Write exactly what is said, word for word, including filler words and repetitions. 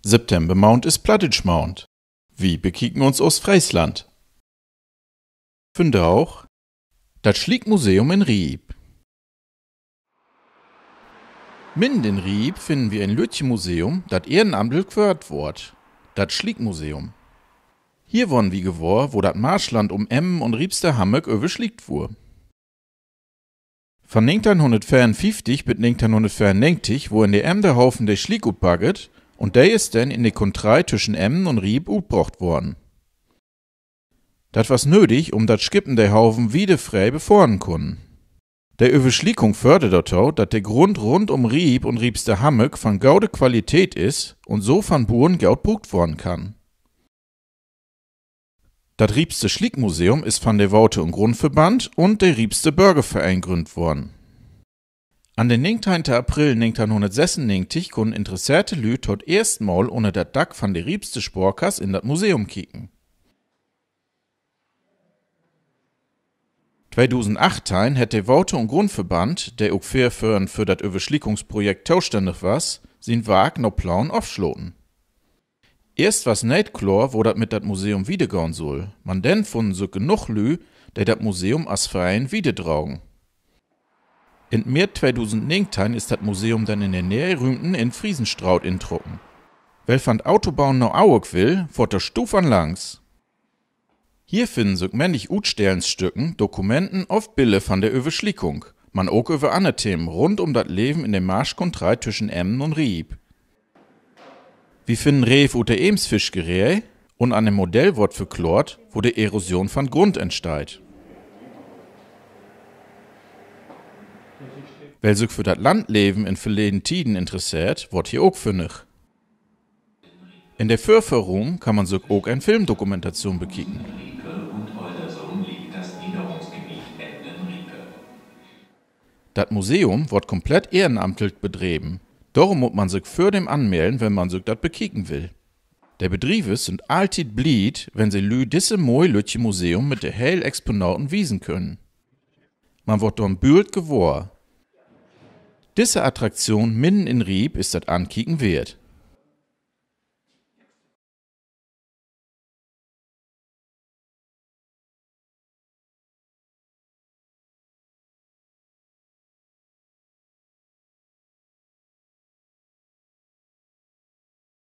Septembermaand is Plattdüütschmaand. Wi bekieken uns Oostfreesland. Vundaag: Dat Sliekmuseum in Riep. Midden in Riep finnen wi en lüttje Museum, dat ehrenamtlich föhrt woort: dat Sliekmuseum. Hier worrn wi gewohr, wo dat Marschland üm Emden un Riepsterhammek översliekt wurr. Van bit negenteihn negentig wurr in de Emder Haven de Sliek utbaggert, un de is denn in de Kuntrei twüschen Emden un Riep utbrocht worrn. Dat was nödig, um dat Schippen de Haven wieder free befohren kunnen. De Översliekung föhrt dorto, dat de Grund rund um Riep un Riepsterhammek van gode Qualität is un so van Buern goot bruukt worrn kann. Dat Riepster Sliekmuseum is van de Water- un Grundverband un de Riepster Börgervereen grünnt worrn. An den negenteihnten April negenteihn negentig kunnen interesseerte Lüüd to't eerste Mal ünner dat Dack van de Riepster Sporkass in dat Museum kieken. Tweedusendachteihn hett de Water- un Grundverband, de ok veerföhren för dat Översliekungsprojekt tostännig was, sien Wark na Plaan ofslaten. Eerst was neet kloor, wo dat mit dat Museum wiedergahn sull, man denn funnen sük genoog Lüüd, de dat Museum as Vereen wiederdragen. In März tweedusendnegenteihn is dat Museum denn in de ne'e Rüümten in Friesenstraat introcken. Well van Autobahn na Auerk will, fohrt dor stuuv an langs. Hier finnen sük männig Utstellensstücken, Dokumenten of Biller van de Översliekung, man ok över anner Themen rund um dat Leven in de Marschkuntrei twüschen Emden un Riep. Wi finnen Reev ut de Eems-Fischeree, un an en Modell word verkloort, wo de Erosion van Grund entsteiht. Well sük för dat Landleven in verleden Tieden interesseert, word hier ok fünnig. In de Vörvörruum kann man sük ok en Filmdokumentation bekieken. Dat Museum word komplett ehrenamtlich bedreven. Dorum mutt man sük vördem anmellen, wenn man sük dat bekieken will. De Bedrievers sünd alltied blied, wenn se Lüüd disse moi lüttje Museum mit de heel Exponaten wiesen können. Man word dor en Bült gewohr. Disse Attraktion midden in Riep is dat Ankieken weert.